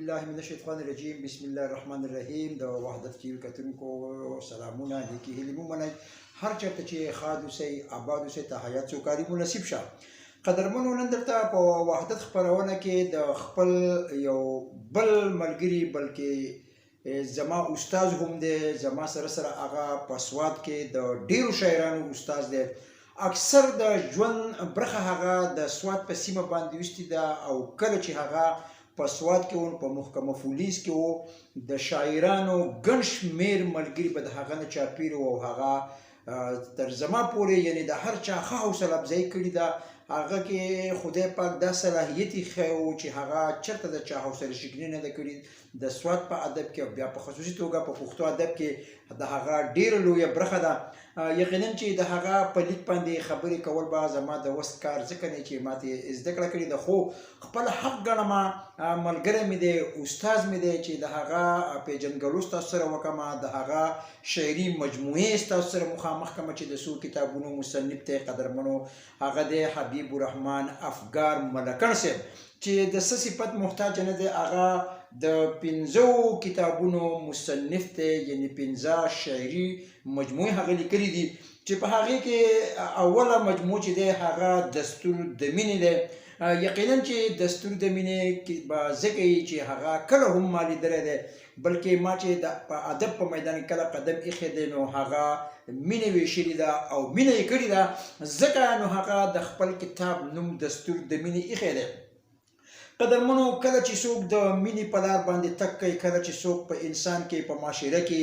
بالله من الشیطان الرجیم، بسم الله الرحمن الرحیم. د وحدت ټي وي کتونکو سلامونه، نیکې هیلې مو منئ. هر چېرته چې ښاد اوسئ، آباد اوسئ، ته حیات سوکالي مو نصیب شه. قدرمنو، نن درته په وحدت خپرونه کې د خپل یو بل ملګري، بلکې زما استاد هم دی، زما سره سره هغه په سوات کې د ډیرو شاعرانو استاد دی. اکثر د ژوند برخه هغه د سوات په سیمه باندې ویستې ده، او کله چې هغه په سوات کې و، په محکمه پولیس کې و، د شاعرانو ګڼ شمېر ملګري به د هغه نه چاپېر وو، او هغه تر زما پورې، یعنی د هر چا ښه حوصله افزایي کړې ده. هغه کې خدای پاک دا صلاحیت ایښی و چې هغه چېرته د چا حوصله شکني نه ده کړې. د سوات په ادب کې او بیا په خصوصي توګه په پښتو ادب کې د هغه ډېره لویه برخه ده. یقینا چې د هغه په لیک باندې خبرې کول به زما د وس کار ځکه نه چې ماته زده کړه کړې ده، خو خپل حق ګڼم، ملګری مې دی، استاد مې دی، چې د هغه پېژندګلو ستاسو سره وکړم، د هغه شعري مجموعې ستاسو سره مخامخ کړم چې د څو کتابونو مصنف دی. قدرمنو، هغه دی حبیب الرحمن افګار ملکڼ صاحب چې د څه صفت محتاج نه دی. هغه د پنځو کتابونو مصنف دی، یعنی پنځه شعري مجموعې هغه لیکلي دي، چې په هغې کې اوله مجموعه چې دی هغه دستور د مینې دی. یقینا چې دستور د مینې به ځکه یي چې هغه کله هم ما لیدلی دی، بلکې ما چې د په ادب په میدان کې کله قدم ایښی دی، نو هغه مینه ویشلې ده او مینه یې کړې ده، ځکه نو هغه د خپل کتاب نوم دستور د مینې ایښی دی. قدرمنو، کله چې څوک د مینې په لار باندې تګ کوي، کله چې څوک په انسان کې، په معاشره کې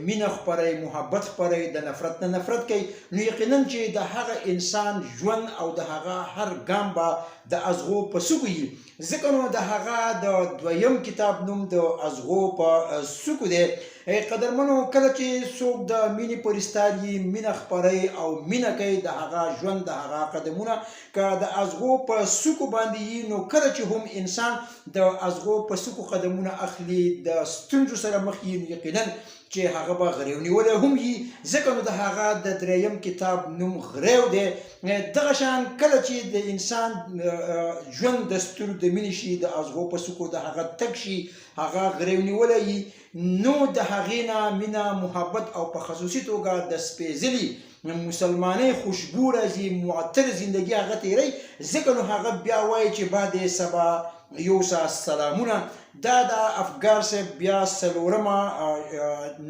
مینه خپروي، محبت خپروي، د نفرت نه نفرت کوي، نو یقینا چې د هغه انسان ژوند او د هغه هر ګام به د ازغو په سکو وي. ځکه نو د هغه د دویم کتاب نوم د ازغو په سکو دی. قدرمنو، کله چې څوک د مینې پرستار یي، مینه خپروي او مینه کوي، د هغه ژوند، د هغه قدمونه که د ازغو په سکو باندې یي، نو کله چې هم انسان د ازغو په سکو قدمونه اخلي، د ستونزو سره مخ یي، نو یقینا چې هغه به غریو نیولی هم یي، ځکه نو د هغه د دریم کتاب نوم غریو دی. دغه شان کله چې د انسان ژوند دستور د مینې شي، د ازغو په سکو د هغه تګ شي، هغه غریو نیولی یي، نو د هغې نه مینه، محبت او په خصوصي توګه د سپېځلي مسلمانۍ خوشبو راځي، معطر زندگی هغه تیری. ځکه نو هغه بیا وایي چې بعد سبا یوسا سلامونه. دا د افګار صاحب بیا څلورمه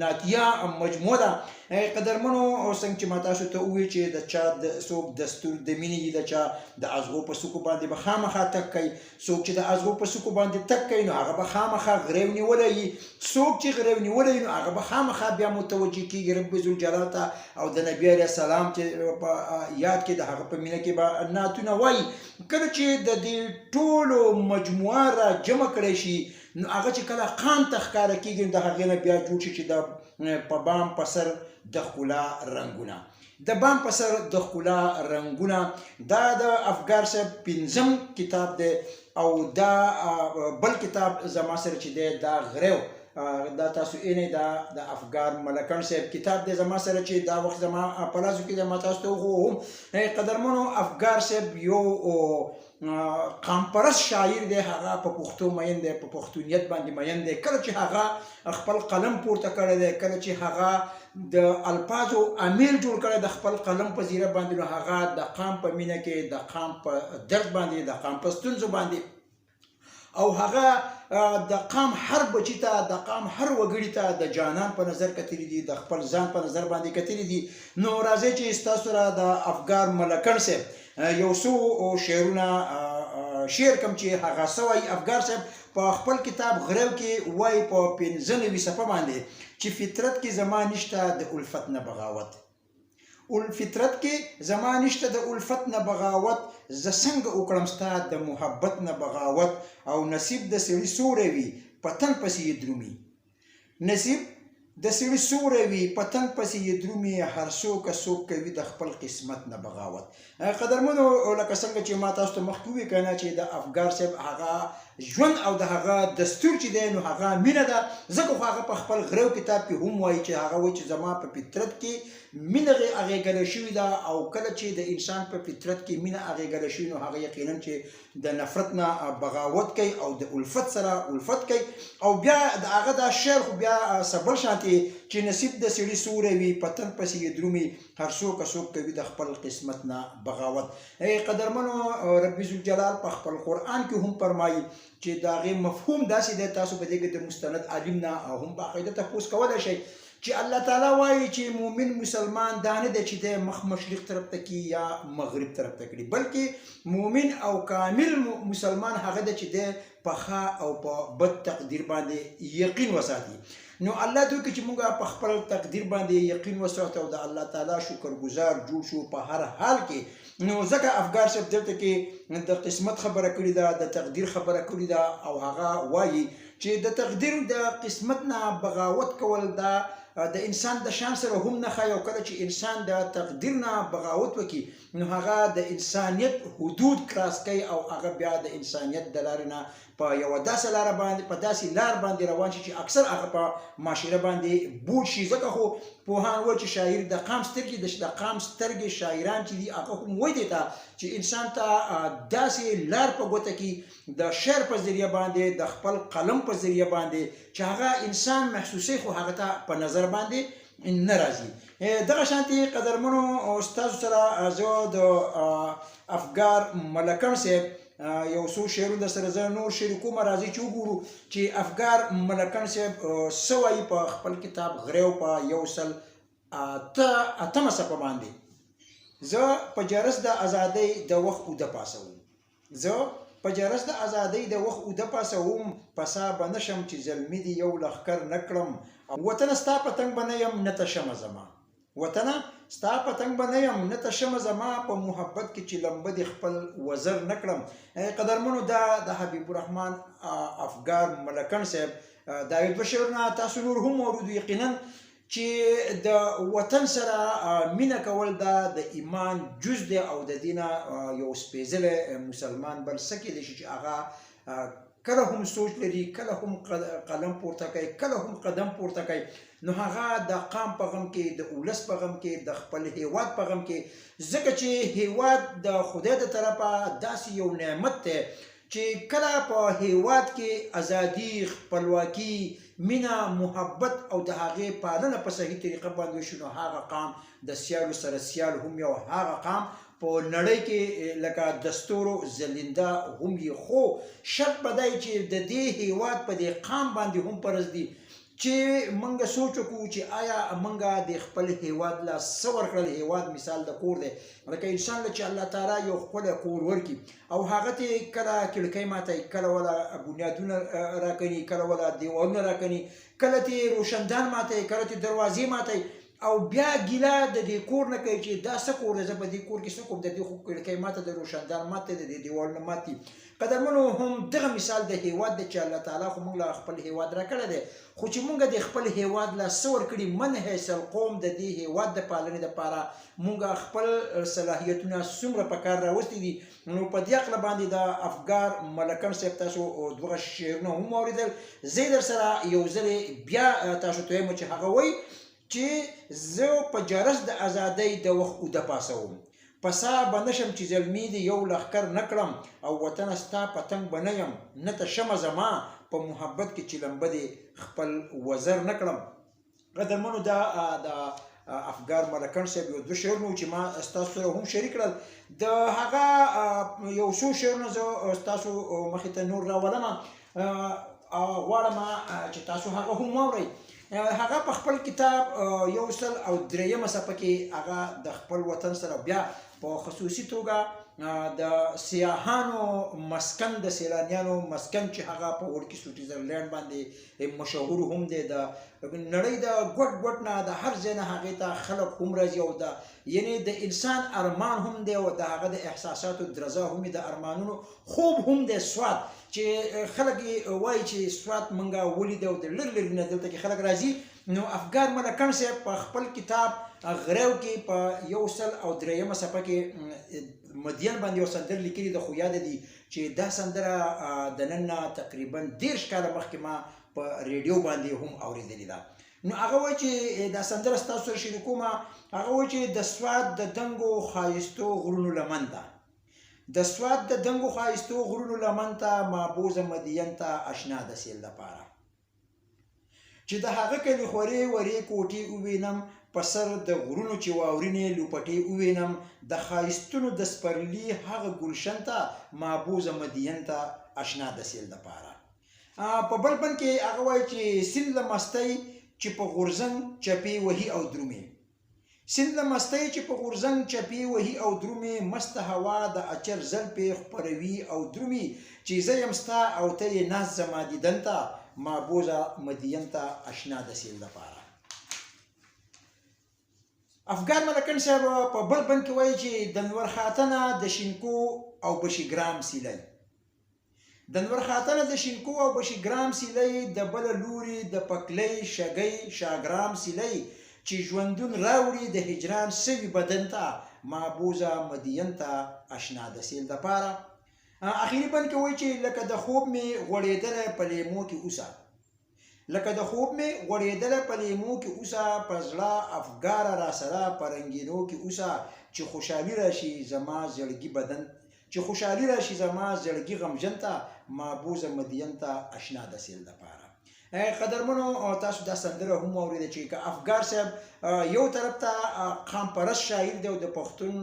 نعتیه مجموعه ده. قدرمنو، او څنګه چې ما تاسو ته وویل چې د چا د څوک دستور د مینې، د چا د ازغو په سکو باندې به خامخا تګ کوي. څوک چې د ازغو په سکو باندې تګ کوي، نو هغه به خامخا غریو نیولی وي. څوک چې غریو نیولی وي، نو هغه به خامخا بیا متوجه کېږي رب ذوالجلال ته، او د نبي علیه السلام چې په یاد کې د هغه په مینه کې به نعتونه وایي. کله چې د دې ټولو مجموعه را جمع کړی شي، نو هغه چې کله قام ته ښکاره کېږي، نو د هغې نه بیا جوړ شي چې د په بام په سر د ښکلا رنګونه. د بام په سر د ښکلا رنګونه، دا د افګار صاحب پنځم کتاب دی، او دا بل کتاب زما سره چې دی دا غریو، دا تاسو اینې، دا د افګار ملکڼ صاحب کتاب دی زما سره چې دا وخت زما په لاسو کې دی، ما تاسو ته وښووم. قدرمنو، افګار صاحب یو قامپرست شاعر دی. هغه په پښتو مین دی، په پښتونیت باندې مین دی. کله چې هغه خپل قلم پورته کړی دی، کله چې هغه د الفاظو امیل جوړ کړی د خپل قلم په ذریعه باندې، نو هغه د قام په مینه کې، د قام په درد باندې، د قام په ستونزو باندې، او هغه د قام هر بچی ته، د قام هر وګړي ته د جانان په نظر کتلي دي، د خپل ځان په نظر باندې کتلي دي. نو راځئ چې ستاسو سره د افګار ملکڼ صاحب یو څو شعرونه شعر کوم چې هغه څه وایي. افګار صاحب په خپل کتاب غریو کې وایي په 95 صفحه باندې چې فطرت کې زما نشته د الفت نه بغاوت، فطرت کې زما نشته د الفت نه بغاوت، زه څنګه وکړم ستا د محبت نه بغاوت؟ او نصیب د سړي سوری وي، په تن پسې یې درومي. نصیب د سړي سوری وي، په تن پسې یې درومي، هر څوک څوک کوي د خپل قسمت نه بغاوت. قدرمنو، لکه څنګه چې ما تاسو ته مخکې وویل که نه چې د افګار صاحب هغه ژوند او د هغه دستور چې دی نو هغه مینه ده. ځکه خو هغه په خپل غریو کتاب کې هم وایي چې هغه وایي چې زما په فطرت کې مینه اغېږله شوې ده، او کله چې د انسان په فطرت کې مینه اغېږله شوې نو هغه یقینا چې د نفرت نه بغاوت کوي او د الفت سره الفت کوي. او بیا د هغه دا شعر خو بیا سبل شانتي چې نصیب د سړي سوری وي په تن پسې یې درومي، هر څوک څوک کوي د خپل قسمت نه بغاوت. ای قدرمنو، رب ذوالجلال په خپل قرآن کې هم فرمایي چې د هغې مفهوم داسې دی، تاسو په دې کې د مستند عالم نه هم باقاعده تپوس کولی شئ چې الله تعالی وایي چې مؤمن مسلمان دا نه دی چې دی مخ مشرق طرف ته کړي یا مغرب طرف ته کړي، بلکې مؤمن او کامل مسلمان هغه دی چې دی په ښه او په بد تقدیر باندې یقین وساتي. نو الله دې وکړي چې موږ په خپل تقدیر باندې یقین وساتو او د الله تعالی شکرګزار جوړ شو په هر حال کې. نو ځکه افګار صاحب دلته کې د قسمت خبره کړې ده، د تقدیر خبره کړې ده، او هغه وایي چې د تقدیر د قسمت نه بغاوت کول دا د انسان د شان سره هم نه ښایي، او کله چې انسان د تقدیر نه بغاوت وکړي نو هغه د انسانیت حدود کراس کوي او هغه بیا د انسانیت د لارې نه په یوه داسې لاره باندې، په داسې لار باندې روان شي چې اکثر هغه په معاشره باندې بوج شي. ځکه خو پوهان وایي چې شاعر د قام سترګې، د قام سترګې شاعران چې دي هغه هم وایي دې ته چې انسان ته داسې لار په ګوته کړي د شعر په ذریعه باندې، د خپل قلم په ذریعه باندې، چې هغه انسان محسوسوي خو هغه ته په نظر باندې نه راځي. دغه شانتي قدرمنو ستاسو سره زه د افګار ملکڼ صاحب یو څو شعرونه در سره زه نور شریکوم. راځئ چې وګورو چې افګار ملکڼ صاحب څه وایي په خپل کتاب غریو په 108 صفحه باندې. زه په جرس د ازادۍ د وخت اوده پاسوم، زه په جرس د ازادۍ د وخت اوده پاسوم، په سا به نه شم چې زلمي دي یو لښکر نه کړم، وطنه ستا پتنګ به نه یم نه ته شمه زما، وطنه ستا پتنګ به نه یم نه ته شمه زما، په محبت کې چې لمبه دې خپل وزر نه کړم. قدرمنو، دا د حبیب الرحمن افګار ملکڼ صاحب دا یو دوه شعرونه تاسو نور هم اورېدو. یقینا چې د وطن سره مینه کول دا د ایمان جز دی، او د دې نه یو سپېڅلی مسلمان بل څه کېدای شي چې هغه کله هم سوچ لري، کله هم قلم پورته کوي، کله هم قدم پورته کوي، نو هغه د قام په غم کې، د ولس په غم کې، د خپل هیواد په غم کې. ځکه چې هیواد د خدای د طرفه داسې یو نعمت دی چې کله په هیواد کې ازادي، خپلواکي، مینه، محبت او د هغې پالنه په صحیح طریقه باندې وشي، نو هغه قام د سیالو سره سیال هم یو، هغه قام په نړۍ کې لکه د ستورو ځلینده هم یې. خو شرط به دا وي چې د دې هیواد په دې قام باندې هم فرض دي چې موږ سوچ وکړو چې آیا موږ د خپل هیواد له څه ورکړل. هیواد مثال د کور دی، لکه انسان له چې الله تعالی یو ښکلی کور ورکړي او هغه ته کله کړکۍ ماتوي، کله وله بنیادونه راکني، کله وله دیوالونه راکني، کله ته روشندان ماتوي، کله ته دروازې ماتوي، او بیا ګیله د دې کور نه کوي چې دا څه کور دی، زه په دې کور کې څه کوم، د دې خو کړکۍ ماته د روشندان ماته د دې دیوالونه مات دي. قدرمنو، هم دغه مثال د هیواد دی چې الله تعالی خو موږ له خپل هیواد راکړی دی، خو چې موږ د خپل هیواد له څه ورکړي، من حیث القوم د دې هیواد د پالنې دپاره موږ خپل صلاحیتونه څومره په کار راوستي دي. نو په دې عقله باندې د افګار ملکڼ صاحب تاسو دغه شعرونه هم واورېدل. زه یې در سره یو ځلې بیا تاسو ته وایم چې هغه وایي چې زه په جرس د ازادۍ د وخت اوده پاسوم، په سا به نه شم چې زلمي دې یو لښکر نه کړم، او وطنه ستا پتنګ به نه یم نه ته شمه زما، په محبت کې چې لمبه دې خپل وزر نه کړم. قدرمنو، دا د افګار ملکڼ صاحب یو دوه شعرونه وو چې ما ستاسو سره هم شریک کړل. د هغه یو څو شعرونه زه ستاسو مخې ته نور راولم، غواړم چې تاسو هغه هم واورئ. هغه په خپل کتاب 103 صفحه کې هغه د خپل وطن سره بیا په خصوصي توګه د سیاحانو مسکن، د سیلانیانو مسکن چې هغه په وړکي سویټزرلینډ باندې مشهور هم دی، د نړۍ د ګوټ ګوټ نه د هر ځای نه هغې ته خلک هم راځي، او د یعنی د انسان ارمان هم دی، او د هغه د احساساتو درزا هم د ارمانونو خوب هم دی. سوات چې خلک یې وایي چې سوات مونږ ولید او د لرې لرې نه دلته کې خلک راځي. نو افګار ملکڼ صاحب په خپل کتاب غریو کې په 103 صفحه کې مدین باندې یو سندر لیکلي ده، خو یاد دي چې دا سندره د نن نه تقریبا 30 کاله مخکې ما په ریډیو باندې هم اورېدلې ده. نو هغه وایي چې دا سندره ستاسو سره شریکوم. هغه وایي چې د سوات د دنګو ښایستو غرونو لمن ده، د سوات د دنګو ښایستو غرونو لمن ته ما بوزه مدین ته اشنا د سیل دپاره، چې د هغه کلي خورې ورې کوټې ووینم، په سر د غرونو چې واورینې لوپټې ووینم، د ښایستونو د سپرلي هغه ګلشن ته ما بوزه مدین ته اشنا د سیل دپاره. په بل بند کې هغه وایي چې سیند له مستۍ چې په غورځنګ چپې وهي او درومې، سیند له مستۍ چې په غورځنګ چپې وهي او درومې، مسته هوا د اچر زلفې خپروي او درومي، چې زه یم ستا او ته یې ناست زما دیدن ته، ما بوزه مدین ته اشنا د سیل دپاره. افګار ملکن صاحب په بل بند کې وایي چې د نور خاتنه د شینکو او بشیګرام سیلۍ، د نور خاتنه د شینکو او بشیګرام سیلۍ، د بله لوري د پکلۍ شګۍ شاګرام سیلۍ، چې ژوندون راوړي د هجران سوي بدن ته، ما بوزه مدین ته اشنا د سیل دپاره. اخري بند کې وایي چې لکه د خوب مې غوړېدلی په لیمو کې اوسه، لکه د خوب مې غوړېدلی په لیمو کې اوسه، په زړه افګاره راسره په رنګینو کې اوسه، چې خوشحالي راشي زما زړګي بدن، چې خوشحالي راشي زما زړګي غمژن ته، ما بوزه مدین ته اشنا د سیل دپاره. قدرمنو تاسو دا سندره هم واورېده چې که افګار صاحب یو طرف ته قام پرست شاعر دی او د پښتون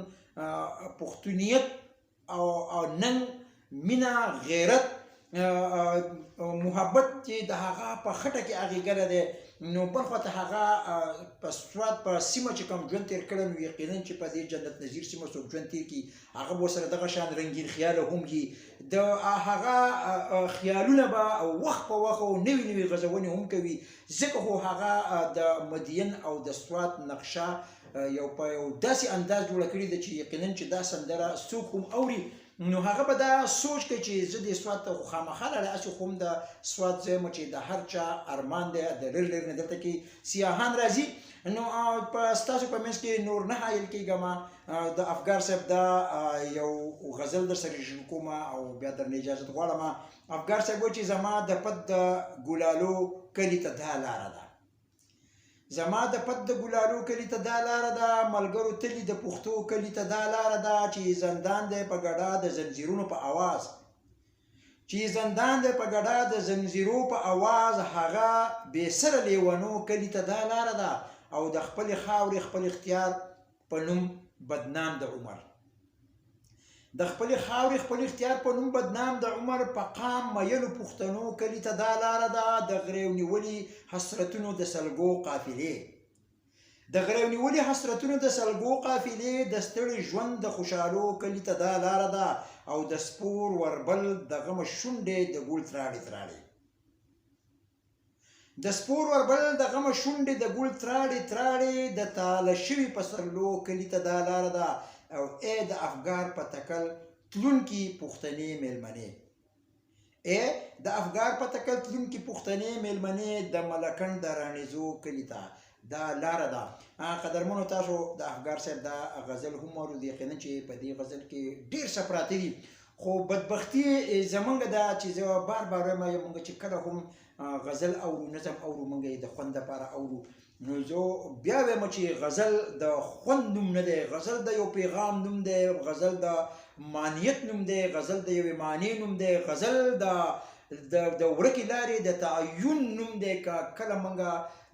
پښتونیت او ننګ، مینه، غیرت، محبت چې د هغه په خټه کې اغېږلی دی، نو بل خوا ته هغه په سوات په سیمه چې کوم ژوند تېر کړی، نو یقینا چې په دې جنت نظیر سیمه څوک ژوند تېر کړي هغه به ورسره دغه شان رنګین خیاله هم وي. د هغه خیالونه به وخت په وخت او نوې نوې غځونې هم کوي، ځکه خو هغه د مدین او د سوات نقشه یو په یو داسې انداز جوړه کړې ده چې یقینا چې دا سندره څوک هم اوري نو هغه به دا سوچ کوي چې زه دې سوات ته خو خامخا لاړم، هسې خو هم د سوات ځای یم چې د هر چا ارمان دی، د لرې لرې نه دلته کې سیاحان راځي. نو په ستاسو په منځ کې نور نه حایل کېږم. د افګار صاحب دا یو غزل در سره شریکوم او بیا درنه اجازت غواړم. افګار صاحب وایي چې زما د پت د ګلالو کلي ته دا لاره ده، زما د پت د ګلالو کلي ته دا لاره ده، ملګرو تلي د پښتو کلي ته دا لاره ده، چې زندان دی په ګډا د زنځیرونو په اواز، چې زندان دی په ګډا د زنځیرو په اواز، هغه بې سره لیونو کلي ته دا لاره ده، او د خپلې خاورې خپل اختیار په نوم بدنام د عمر، د خپلې خاورې خپل اختیار په نوم بدنام د عمر، په قام میلو پښتنو کلي ته دا لاره ده، د غریو نیولي حسرتونو د سلګو قافلې، د غریو نیولي حسرتونو د سلګو قافلې، د ستړي ژوند د خوشحالو کلي ته دا لاره ده، او د سپور وربل د غمه شونډې د ګل تراړې تراړې، د سپور وربل د غمه شونډې د ګل تراړې تراړې، د تاله شوي پسرلو کلي ته دا لاره ده، او ای د افګار په تکل تلونکي پښتنې میلمنې، ای د افګار په تکل تلونکي پښتنې میلمنې، د ملکڼ د راڼیزو کلي ته دا لاره ده. قدرمنو تاسو د افګار صاحب دا غزل هم واورېد، یقینا چې په دې غزل کې ډېر څه پراته دي، خو بدبختي زمونږ ده چې زه بار بار وایم مونږ چې کله هم غزل اورو، نظم اورو، مونږ یې د خوند دپاره اورو. نو زه بیا وایم چې غزل د خوند نوم نه دی، غزل د یو پیغام نوم دی، غزل د معنیت نوم دی، غزل د یوې معنی نوم دی، غزل د د ورکې لارې د تعین نوم دی. که کله مونږ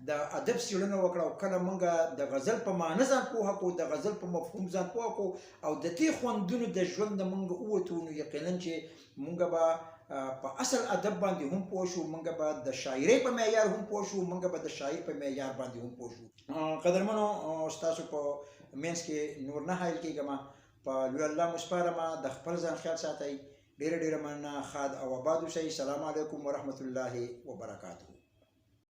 د ادب څېړنه وکړه او کله مونږ د غزل په معنی ځان پوهه کړو، د غزل په مفهوم ځان پوهه کړو او د دې خوندونو د ژوند نه مونږ ووتو، نو یقینا چې مونږ به په اصل ادب باندې هم پوه شو، مونږ به د شاعرۍ په معیار هم پوه شو، مونږ به د شاعر په معیار باندې هم پوه شو. قدرمنو ستاسو په منځ کې نور نه حایل کېږم، په لوی الله مو سپارم، د خپل ځان خیال ساتئ. ډېره ډېره مننه، ښاد او آباد اوسئ. سلام علیکم ورحمت الله وبرکاته.